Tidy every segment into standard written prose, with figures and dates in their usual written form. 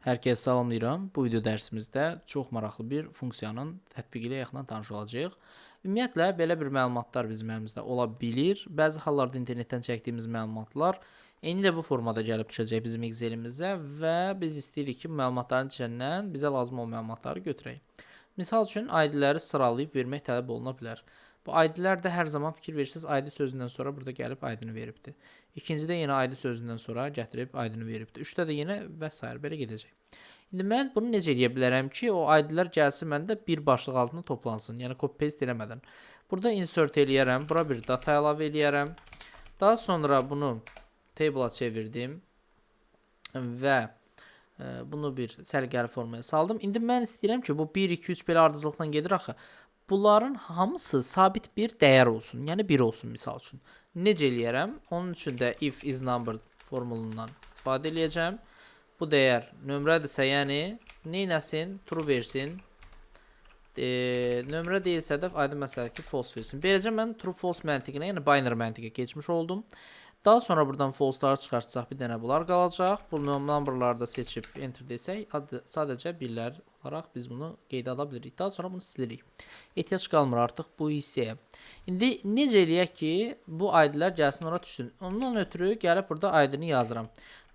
Hər kəsi salamlayıram. Bu video dərsimizdə çox maraqlı bir funksiyanın tətbiqi ilə yaxından tanış olacağıq. Ümumiyyətlə, belə bir məlumatlar bizim əlimizdə ola bilir. Bəzi hallarda internetdən çəkdiyimiz məlumatlar eynilə bu formada gəlib düşəcək bizim Excel-imizə və biz istəyirik ki, məlumatların içindən bizə lazım olan məlumatları götürək. Misal üçün, ID-ləri sıralayıb vermək tələb oluna bilər. Bu ID-lər də hər zaman fikir verirsiniz, ID sözündən sonra burada gəlib ID-ni veribdir. İkincidə yenə ID sözündən sonra gətirib ID-ni veribdir. Üçdə də yenə və s. belə gedəcək. İndi mən bunu necə eləyə bilərəm ki, o ID-lər gəlsin məndə bir başlıq altında toplansın. Yəni copy-paste eləmədən. Burada insert eləyərəm, bura bir data əlavə eləyərəm. Daha sonra bunu table'a çevirdim və bunu bir səliqəli formaya saldım. İndi mən istəyirəm ki, bu 1, 2, 3 belə ardıcıllıqla gedir axı. Bunların hamısı sabit bir dəyər olsun. Yəni 1 olsun misal üçün. Necə eləyərəm? Onun üçün də if is number formulundan istifadə eləyəcəm. Bu dəyər nömrədirsə, yəni neynəsin? True versin. Nömrə deyilsə də aydın məsələdir ki, false versin. Beləcə mən true false məntiqinə, yəni binary məntiqə keçmiş oldum. Daha sonra buradan false-ları çıxartsaq bir dənə bunlar qalacaq. Bu numberları da seçib enter desək, sadəcə birlər olaraq biz bunu qeydə ala bilirik. Daha sonra bunu silirik. Ehtiyac qalmır artıq bu hissəyə. İndi necə eləyək ki, bu ID-lər gəlsin ora düşsün. Ondan ötürü gəlib burada ID-ni yazıram.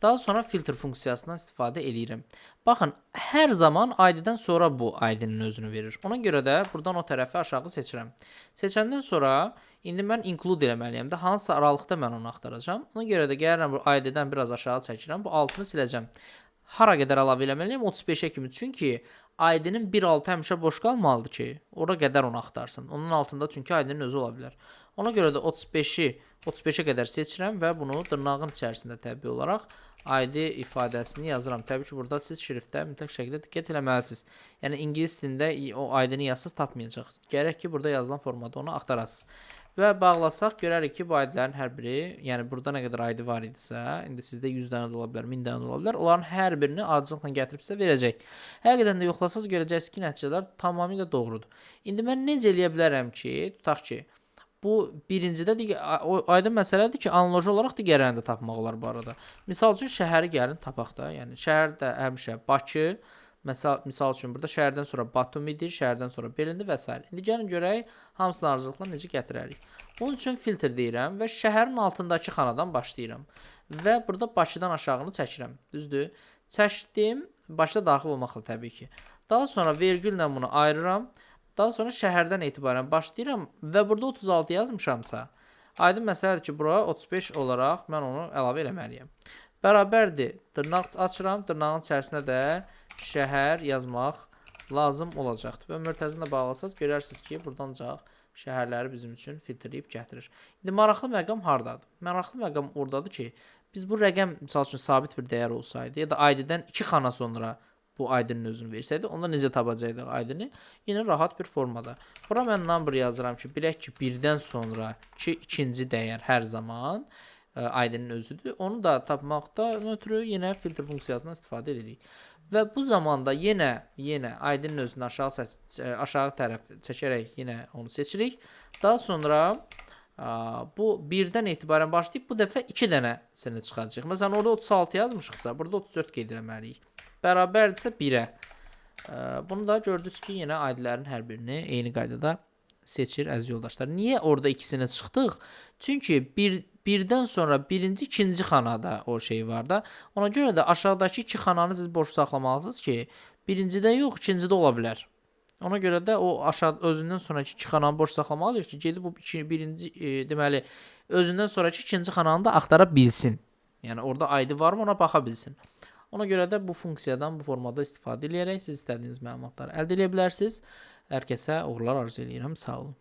Daha sonra filter funksiyasından istifadə eləyirəm. Baxın, hər zaman ID-dən sonra bu ID-nin özünü verir. Ona görə də buradan o tərəfi aşağı seçirəm. Seçəndən sonra indi mən include eləməliyəm də, hansısa aralıqda mən onu axtaracağam. Ona görə də gəlirəm bu ID-dən biraz aşağı çəkirəm. Bu altını siləcəm. Hara qədər əlavə eləməliyəm? 35-ə kimi. Çünki ID-nin bir altı həmişə boş qalmalıdır ki, ora qədər onu axtarsın. Onun altında çünki ID-nin özü ola bilər. Ona görə də 35-i 35-ə qədər seçirəm və bunu dırnağın içərisində təbii olaraq ID ifadəsini yazıram. Təbii ki, burada siz şriftə mütləq şəkildə diqqət eləməlisiniz. Yəni ingilis dilində o ID-ni yazsaz tapmayacaq. Gərək ki, burada yazılan formada onu axtarasınız. Və bağlasaq görərik ki, bu ID-lərin hər biri, yəni burada nə qədər ID var idisə, indi sizdə 100 dənə də ola bilər, 1000 dənə də ola bilər. Onların hər birini ardıcıllıqla gətirib sizə verəcək. Həqiqətən də yoxlasanız görəcəksiniz ki, nəticələr tamamilə doğrudur. İndi mən necə eləyə bilərəm ki, tutaq ki, bu birincidə o aydın məsələdir ki, analoji olaraq digərlərini də tapmaq olar bu arada. Misal üçün şəhəri gəlin tapaq da. Yəni şəhər də həmişə Bakı, məsəl üçün burada şəhərdən sonra Batumidir, şəhərdən sonra Berlindir və s. İndi gəlin görək hamısını ardıcıllıqla necə gətirərik. Bunun üçün filter deyirəm və şəhərin altındakı xanadan başlayıram. Və burada Bakıdan aşağını çəkirəm. Düzdür? Çəkdim, Bakıda daxil olmaqla təbii ki. Daha sonra vergüllə bunu ayırıram. Daha sonra şəhərdən etibarən başlayıram və burada 36 yazmışamsa, aydın məsələdir ki, bura 35 olaraq mən onu əlavə eləməliyəm. Bərabərdir. Dırnaq açıram, dırnağın içərisinə də şəhər yazmaq lazım olacaqdır. Və mötərizəni də bağlasaz görərsiniz ki, buradan ancaq şəhərləri bizim üçün filtrləyib gətirir. İndi maraqlı məqam hardadır? Maraqlı məqam oradadır ki, biz bu rəqəm misal üçün sabit bir dəyər olsaydı ya da ID-dən 2 xana sonra bu ID-nin özünü versəydi, onda necə tapacaqdıq ID-ni? Yenə rahat bir formada. Bura mən number yazıram ki, bilək ki, birdən sonraki ikinci dəyər hər zaman ID-nin özüdür. Onu da tapmaqda ötürü yenə filter funksiyasından istifadə edirik. Və bu zamanda yenə ID-nin özünü aşağı tərəf çəkərək yenə onu seçirik. Daha sonra bu birdən etibarən başlayıb bu dəfə 2 dənəsini çıxaracaq. Məsələn, orada 36 yazmışıqsa, burada 34 qeyd eləməliyik. Bərabərdirsə 1-ə. Bunu da gördünüz ki, yenə ID-lərin hər birini eyni qaydada seçir əziz yoldaşlar. Niyə orada ikisini çıxdıq? Çünki birdən sonra birinci, ikinci xanada o şey var da. Ona görə də aşağıdakı iki xananı siz boş saxlamalısınız ki, birincidə yox, ikincidə ola bilər. Ona görə də o aşağı özündən sonraki iki xananı boş saxlamalıyıq ki, gedib bu iki, birinci, deməli, özündən sonraki ikinci xananı da axtara bilsin. Yəni orada ID varmı ona baxa bilsin. Ona görə də bu funksiyadan bu formada istifadə eləyərək siz istədiyiniz məlumatları əldə edə bilərsiniz. Hər kəsə uğurlar arzu eləyirəm. Sağ olun.